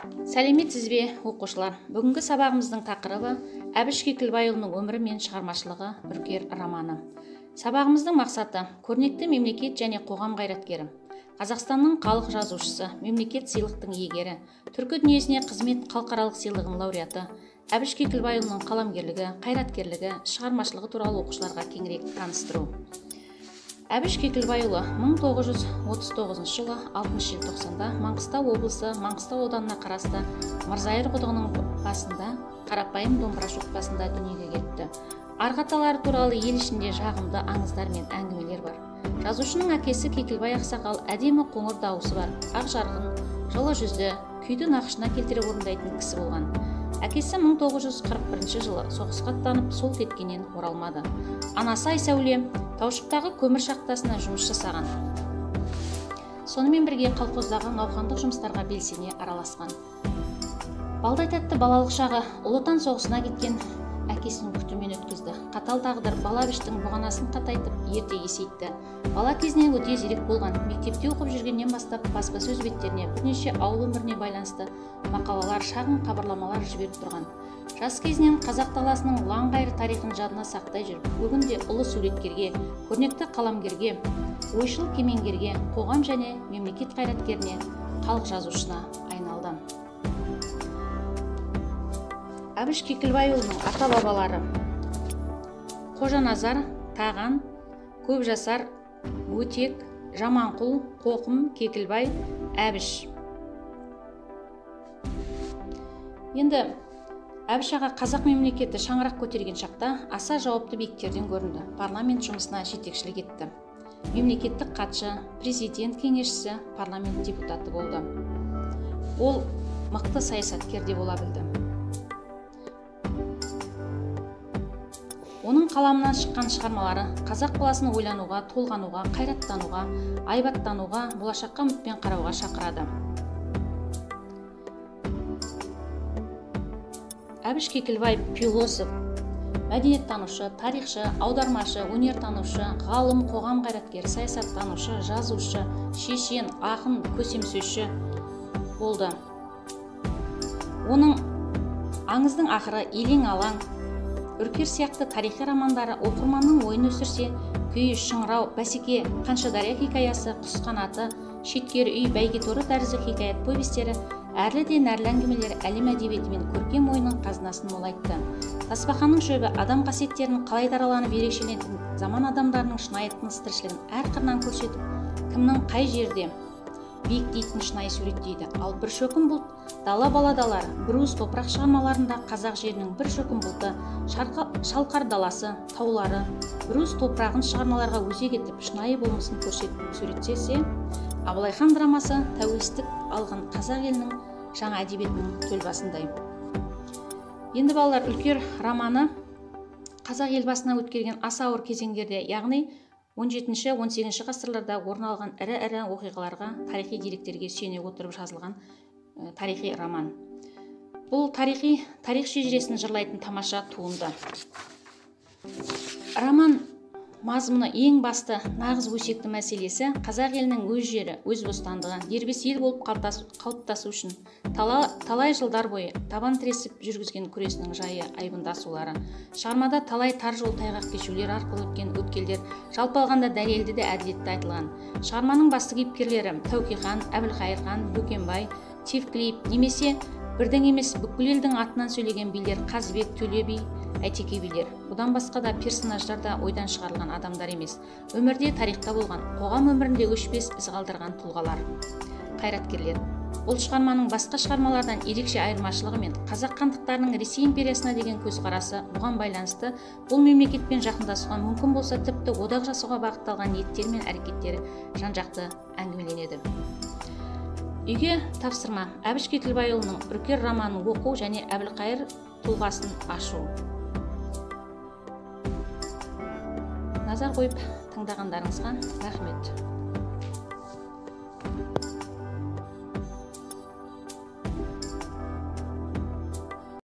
Сәлеметсіз бе, оқушылар! Бүгінгі сабағымыздың тақырыбы Әбіш Кекілбайұлының өмірі мен шығармашылығы Үркер романы. Сабағымыздың мақсаты көрнекті мемлекет және қоғам қайраткері, Қазақстанның халық жазушысы, мемлекет сыйлықтың иегері, түркі дүниесіне қызмет халықаралық сыйлығының лауреаты Әбіш Кекілбайұлының қаламгерлігі, қайраткерлігі, шығармашылығы туралы оқушыларға кеңірек таныстыру. Әбіш Кекілбайұлы 1939 жылы 6 желтоқсанда Маңғыстау облысы Маңғыстау ауданына қарасты Мырзайыр құдығының басында қарапайым домбырашы отбасында дүниеге келіпті. Арғы аталары туралы ел ішінде жағымды аңыздар мен әңгімелер бар. Жазушының әкесі Кекілбай ақсақал әдемі қоңыр дауысы бар, ақ жарқын, жылы жүзді, күйді нақышына келтіре орындайтын кісі болған. Әкесі 1941 жылы соғысқа аттанып, сол кеткеннен оралмады. Анасы Айсәуле Таушықтағы көмір шахтасына жұмыс жасаған. Сонымен бірге колхоздағы науқандық жұмыстарға белсене араласқан. Балдай тәтті балалық шағы Ұлы Отан соғысына кеткен әкесінің күтімімен өткізді. Қатал тағдыр бала Әбіштің бұғанасын қатайтып, ерте есейтті. Бала кезінен өте зерек болған. Мектепте оқып жүргеннен бастап баспасөз беттеріне бірнеше ауыл өміріне байланысты мақалалар, шағын хабарламалар жіберіп тұрған. Жас кезінен қазақ даласының ұлан-ғайыр тарихын жадына сақтай жүріп, бүгінде ұлы суреткерге, көрнекті қаламгерге, ойшыл кемеңгерге, қоғам және мемлекет қайраткеріне, халық жазушысына айналды. Әбіш Кекілбайұлының ата-бабалары Қожаназар, Таған, Көпжасар, Өтек, Жаманқұл, Қоқым, Кекілбай, Әбіш. Енді Әбіш аға қазақ мемлекеті шаңырақ көтерген шақта аса жауапты биіктерден көрінді. Парламент жұмысына жетекшілік етті. Мемлекеттік хатшы, президент кеңесшісі, парламент депутаты болды. Ол мықты саясаткер де бола білді. Оның қаламынан шыққан шығармалары қазақ баласын ойлануға, толғануға, қайраттануға, айбаттануға, болашаққа үмітпен қарауға шақырады. Әбіш Кекілбай философ, мәдениеттанушы, тарихшы, аудармашы, өнертанушы, ғалым, қоғам қайраткері, саясаттанушы, жазушы, шешен, ақын, көсемсөзші болды. Оның Аңыздың ақыры, Елең-алаң, Үркер сияқты тарихи романдары оқырманның ойын өсірсе, Күй, Шыңырау, Бәсеке, Қаншадария хикаясы, Құс қанаты, Шеткері үй, Бәйгеторы тәрізді хикаят повестері, әрлі де нәрлі әңгімелер әлем әдебиеті мен көркем ойының қазынасын молайтты. Тасбақаның шөбі адам қасиеттерінің қалай дараланып ерекшеленетін заман адамдарының шынайы тыныс-тіршілігін әр қырынан көрсетіп, кімнің қай жерде биіктейтін шынайы суреттейді. Ал бір шөкім бұлт, дала баладалары, бір уыс топырақ шығармаларында қазақ жерінің бір шөкім бұлты, шалқар даласы, таулары, бір уыс топырағын шығармаларға өзек етіп, шынайы болмысын көрсетіп суреттесе, Абылай хан драмасы тәуелсіздік алған қазақ елінің жаңа әдебиетінің төлбасындай. Енді балалар, Үркер романы қазақ ел басынан өткерген аса ауыр кезеңдерде, яғни 17-18 ғасырларда орын алған ірі-ірі оқиғаларға, тарихи деректерге сүйене отырып жазылған тарихи роман. Бұл тарих шежіресін жырлайтын тамаша туынды. Роман мазмұны ең басты нағыз өсекті мәселесі қазақ елінің өз жері, өз бостандығы, дербес ел болып қалыптасу үшін талай жылдар бойы табан тіресіп жүргізген күресінің жайы, айбынды асулары. Шығармада талай тар жол тайғақ кешулер арқылы өткен өткелдер жалпы алғанда дәлелді де әділетті айтылған. Шығарманың басты кейіпкерлері Тәуке хан, Әбілқайыр хан, Бөкенбай, Тевкелев немесе бірдің емес бүкіл елдің атынан сөйлеген билер Қазыбек, Төле би, Әйтеке билер. Бұдан басқа да персонаждар да ойдан шығарылған адамдар емес. Өмірде тарихта болған, қоғам өмірінде өшпес із қалдырған тұлғалар, қайраткерлер. Бұл шығарманың басқа шығармалардан ерекше айырмашылығы мен қазақ хандықтарының Ресей империясына деген көзқарасы, бұған байланысты бұл мемлекетпен жақындасуға мүмкін болса тіпті одақ жасауға бағытталған ниеттері мен әрекеттері жан-жақты әңгімеленеді. Үйге тапсырма: Әбіш Кекілбайұлының Үркер романын оқу және Әбілқайыр тұлғасын ашу. Назар қойып тыңдағандарыңызға рахмет.